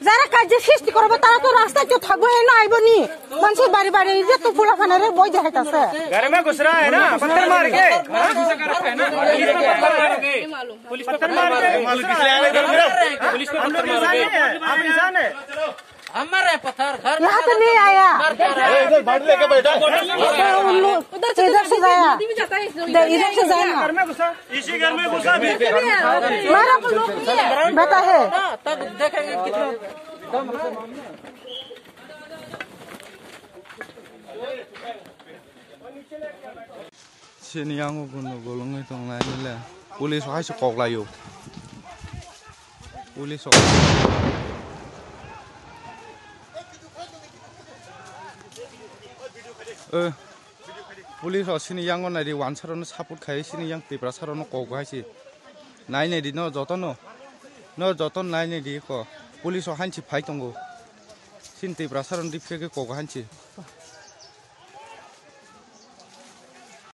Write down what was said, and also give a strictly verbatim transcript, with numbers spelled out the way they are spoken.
Jara kajya srishti korobo tara to rasta jo thagbo he no aibo ni. Manse bari bari je to pula phana re boi jahai tase. घर में घुस रहा है ना, पत्थर मार के। पुलिस पत्थर मार के। पुलिस पत्थर मार के। मालूम किसने आने घर में? पुलिस को पत्थर मार के। आप इंसान है। हमारे पत्थर घर में। यहाँ तो नहीं आया। इधर बाड़ी लेके बैठा। तो उन लोग इधर से जाया। इधर से जाया। घर में घुसा। इसी घर में घुसा भी। मारा बेटा है। तब देखेंगे कितना। Sini yang o gunu golongwi tongnai le. Police hai se kok laio. Police o. Eh. Police o sini yang o nai di wansa rono support khai sini yang Tiprasa rono kok hai si. Nai nai di no joto no. No joto nai nai di ko. Police o hanchi phai tongo. Sini Tiprasa rono di phege kok hanchi.